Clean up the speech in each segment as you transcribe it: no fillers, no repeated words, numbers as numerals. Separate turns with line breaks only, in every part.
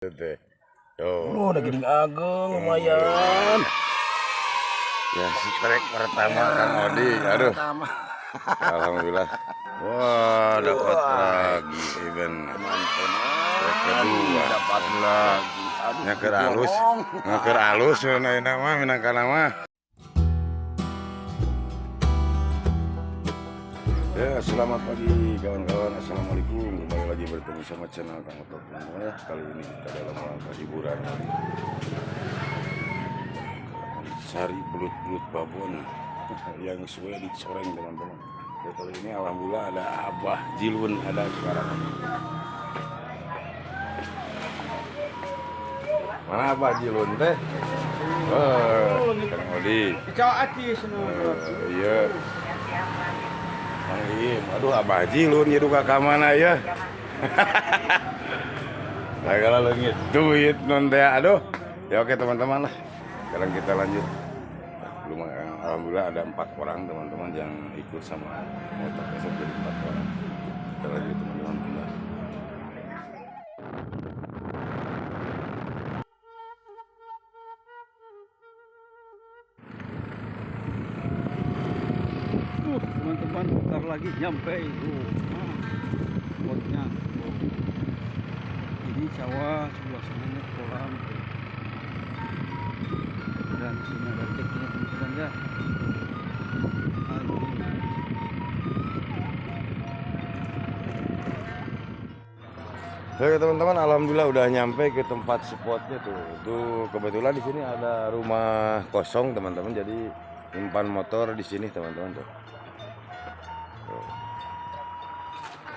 Teh. Tuh.
Oh, udah gini ageng lumayan.
Ya, strike pertama Kang Odi. Aduh.
Pertama.
Alhamdulillah. Wah, dapat lagi even.
Teman-teman.
Kedua.
Dapat lagi. Aduh,
Nyaker alus.
bohong.
Nyaker alus ayeuna mah minangkana mah. Ya, selamat pagi kawan-kawan. Assalamualaikum. Kembali lagi bertemu sama channel Kang Otok, teman-teman ya. Kali ini kita dalam rangka hiburan. Cari belut-belut babon yang suwe dicoreng, teman-teman. Ya, kali ini alhamdulillah ada Abah Jilun ada sekarang. Mana Abah Jilun teh? Oh, Kang Odi. Iya. Mang Iim, aduh Abah Jilun ya duka ka mana ya? Lagala leungit duit non teh, aduh. Ya oke teman-teman lah. Sekarang kita lanjut. Lumayan, alhamdulillah ada 4 orang teman-teman yang ikut sama motor esok, jadi 4 orang. Kita lanjut teman-teman.
Teman-teman, bentar lagi nyampe itu spotnya. Ini sawah, sebelah sananya kolam, dan sini ada ceknya teman-teman ya.
Oke teman-teman, alhamdulillah udah nyampe ke tempat spotnya tuh. Tuh kebetulan di sini ada rumah kosong teman-teman, jadi nyimpan motor di sini teman-teman tuh. Tuh.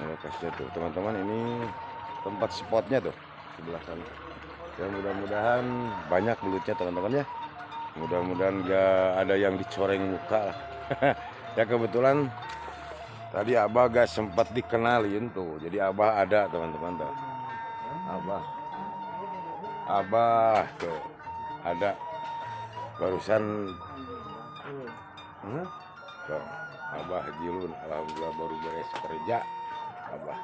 Lokasinya tuh teman-teman, ini tempat spotnya tuh sebelah sana. Ya mudah-mudahan banyak belutnya teman-teman ya. Mudah-mudahan gak ada yang dicoreng muka lah. Ya kebetulan tadi Abah gak sempat dikenalin tuh, jadi Abah ada teman-teman tuh. Abah tuh ada barusan. Tuh, Abah Jilun, alhamdulillah baru beres kerja. Abah.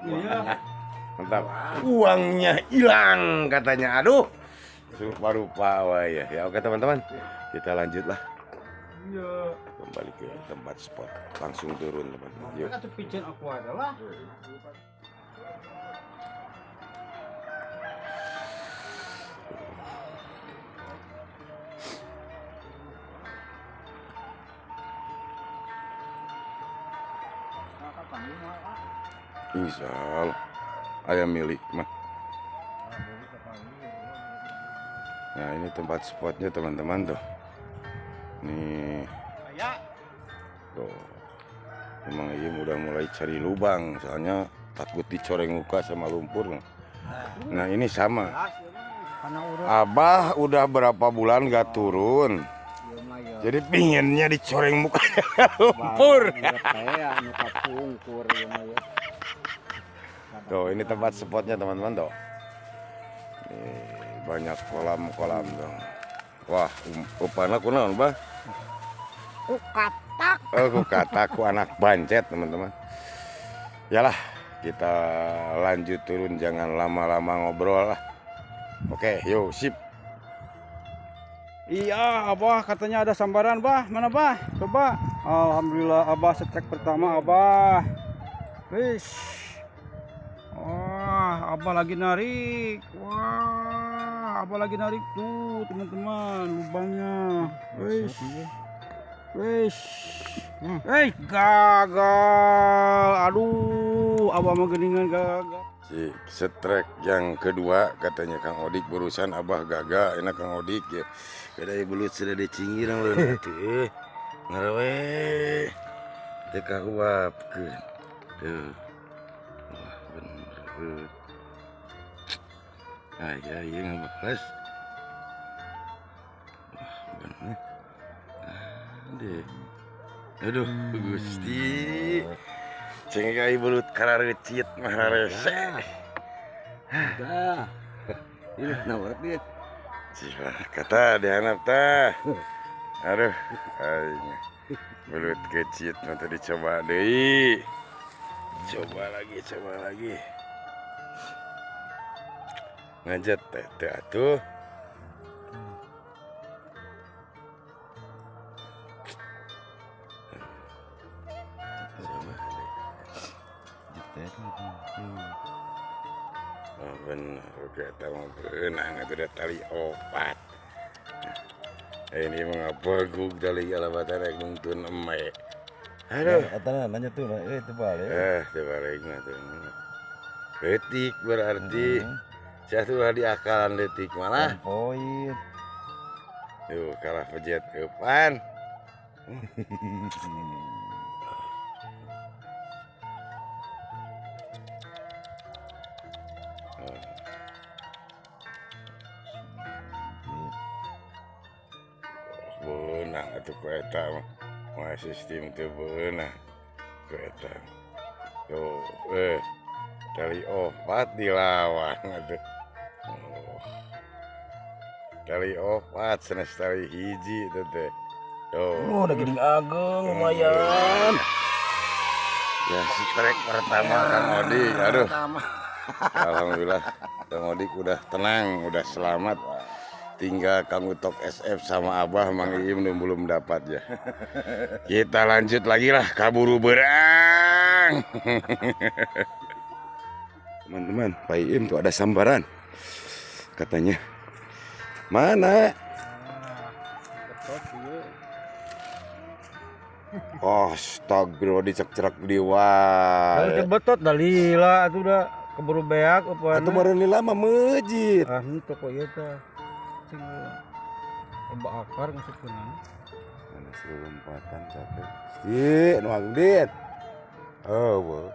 Iya.
Mantap. Uangnya hilang katanya. Aduh. Rupa-rupa wah ya. Ya oke teman-teman, kita lanjut lah.
Iya.
Kembali ke tempat spot. Langsung turun teman-teman. Yuk.
Aku adalah.
Insya Allah ayam milik mah. Nah ini tempat spotnya teman-teman tuh. Nih tuh. Memang ini udah mulai cari lubang, soalnya takut dicoreng muka sama lumpur. Nah ini sama. Abah udah berapa bulan gak turun, jadi pinginnya dicoreng muka lumpur. Tuh ini tempat spotnya teman-teman tuh. Ini banyak kolam-kolam tuh. Wah, upana kunaon, Bah?
Ku katak.
Oh, ku katak, ku anak bancet, teman-teman. Yalah, kita lanjut turun, jangan lama-lama ngobrol lah. Oke, yuk, sip.
Iya, Abah katanya ada sambaran, Bah. Mana, Bah? Coba. Alhamdulillah, Abah strike pertama, Abah. Wis. Wah, Abah lagi narik. Wah, Abah lagi narik tuh, teman-teman, lubangnya. Wis. Wis. Gagal. Aduh, Abah mah geningan gagal.
Si strike yang kedua katanya Kang Odik, barusan Abah gagal. Enak Kang Odik ya. Kada belut sudah dicingir atuh. Ngarewe. Teu kahuapkeun. Tuh. Wah, bener. Aya ieu ngabales. Wah, bener. Aduh. Aduh, Gusti. Cengek ai belut karareucit mah rarese.
Udah. Ini nawar dia.
Cih, kata dihanap tah. Aduh, aing. Belut kecil mah tadi coba deui. Coba lagi, coba lagi. Ngajet teh atuh. Oh bener, kita mau berenang itu udah tali opat. Ini mah ngabegug tali alabatan rek nungtun eme. Aduh,
eta nanya tuh, teu balik.
Teu balik mah tuh. Leutik berarti. Saya tuh ulah diakalan leutik malah.
Poin.
Tuh kalah pejet eupan. Beunang atuh ku eta mah. Mah sistem teu beunang ku eta. Tuh, tali opat dilawan atuh. Oh. Tali opat sanes tali hiji teh teh. Tuh.
Oh, da geuning ageng lumayan.
Ya, strike pertama Kang Odi. Aduh. Alhamdulillah Kang Odi udah tenang, udah selamat. Tinggal Kang Utok SF sama Abah Mang Iim belum dapat ya. Kita lanjut lagi lah, kaburu berang. Teman-teman, Pak Iim tuh ada sambaran. Katanya. Mana? Oh, astagfirullah dicek-cerak di wae.
Betot dah lila atuh da keburu beak apa.
Atuh meureun lila mah meujit.
Ah henteu kok ieu teh. Loba akar ngasupkeun.
Mana seru lompatan capek. Si, nu agdit. Oh, bo.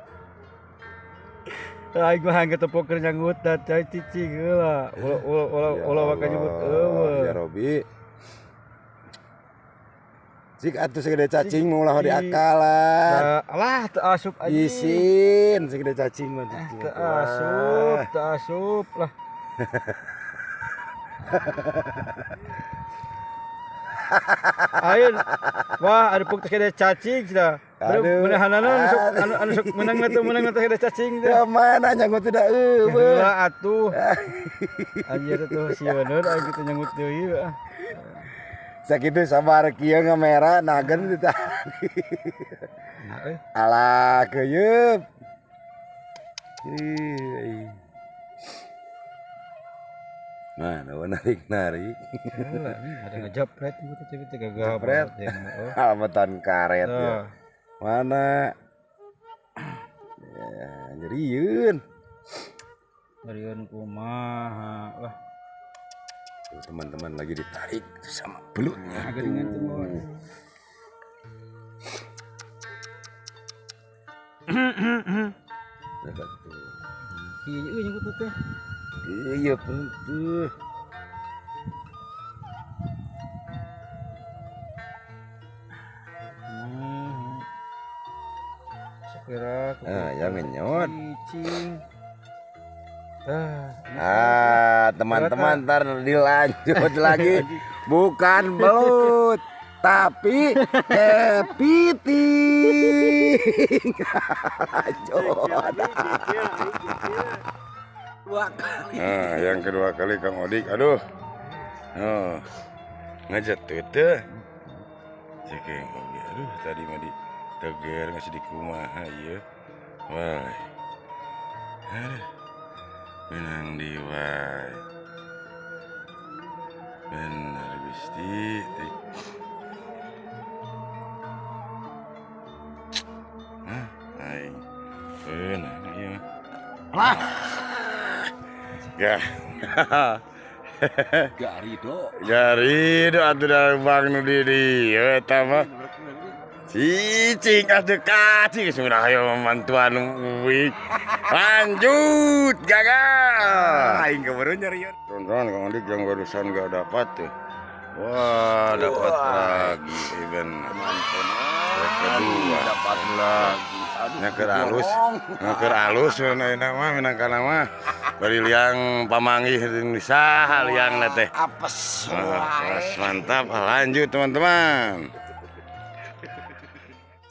Aing mah hayang ketepok keur nyanggut da cai cicing heula. Ulah ulah waka nyebut eueuh.
Ya Robi. Cik atuh segede cacing mah ulah diakalan.
Alah teu asup anjing.
Isin segede cacing mah cicing.
Teu asup, teu asup lah. Ayo, wah ada puk segede cacing sudah. Menahanana anu sok menang atuh menang atuh segede cacing teh.
Ya mana nyanggut tidak eueuh.
Heula atuh. Anjir atuh sieun aing kitu nyanggut deui.
Sakitu sabar kieu ngamera nagen ditahan. Alah keuyeup. Nah, narik-narik.
Ada ngejepret gitu tapi gagah.
Jepret. Almatan karet ya. Mana? Ya, nyerieun.
Nyerieun kumaha lah.
Teman-teman lagi ditarik sama belutnya.
Tuh. Iya, nyangkut teh.
Iya, tuh.
Segera.
Ah, yang ngenyot.
Ah,
teman-teman ntar dilanjut lagi. Bukan belut, tapi kepiting. Lanjut.
Dua kali.
Nah, yang kedua kali Kang Odik, aduh. Oh, ngajat teh. Cekeng oge, aduh tadi mah di teger ngasih di kumaha ieu. Wah. Aduh. Menang di wae. Bener Gusti. Hah, aing. Bener ieu.
Lah.
Ya.
Garido.
Garido atuh da bang nu di dieu eta mah. Cicing atuh kacing sudah ayo mantuan uik. Lanjut gagal.
Aing keburu nyarian.
Tonton Kang Odik yang barusan gak dapat tuh. Wah, dapat lagi even. Kedua
dapat lagi.
Nyaker alus, nyaker alus ayeuna mah minangkana mah. Bari liang pamanggih di saha liangna teh.
Apes wae.
Mantap, lanjut teman-teman.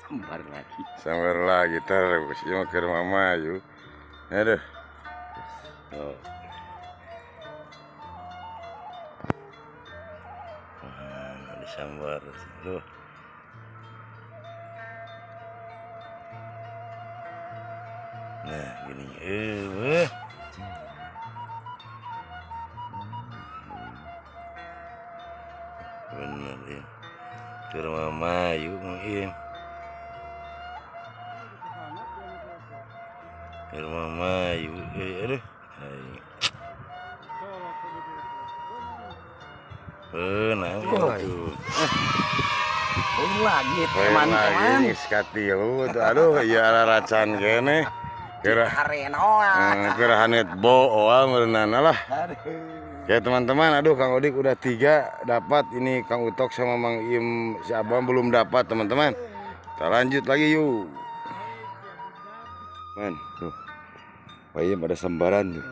Sambar lagi.
Sambar lagi terus ieu mah keur mamayu. Aduh. Oh. Sambar. Tuh. Nah, gini. Bener ya. Ke rumah Mayu Mang Im. Ke rumah Mayu. Aduh. Nah, tuh.
Lagi teman-teman.
Lagi tuh. Aduh, iya racan kene. Kira kira hanet bo merenana lah. Ya teman-teman, aduh Kang Odik udah 3 dapat, ini Kang Utok sama Mang Im si Abang belum dapat teman-teman. Kita lanjut lagi yuk. Man, tuh. Pak Im ada sambaran tuh.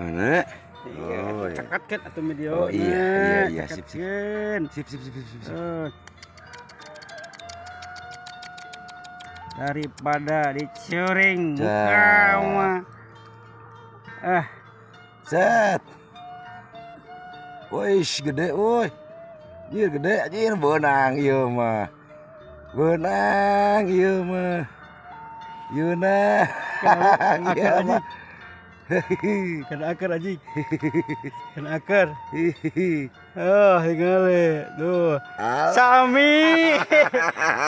Mana?
Oh, iya. Cekatkan atau video.
Oh iya, iya, iya, sip, sip. Sip, sip, sip, sip, sip.
Daripada dicuring muka mah.
Set. Wih, gede woi. Jir gede anjir beunang ieu mah. Beunang ieu mah. Yeuna. Ieu mah.
Kena akar aji. Kena akar. Oh, tinggal tuh. Sami.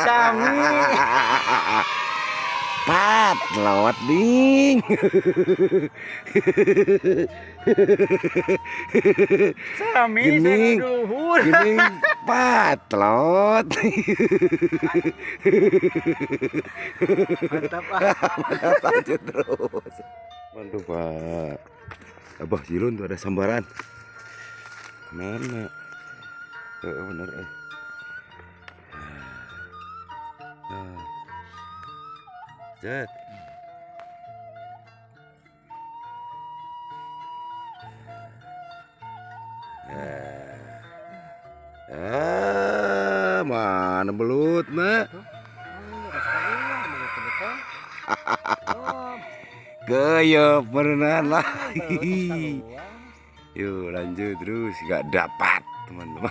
Sami.
Pat lewat ding.
Sami
gening, gening pat lewat.
Mantap ah.
Mantap lanjut terus. Mantap Pak. Abah Jilun tuh ada sambaran. Mana? Bener eh. Nah. Zet. Mana belut, nak? Gaya pernah lagi. Yuk lanjut terus, gak dapat teman-teman.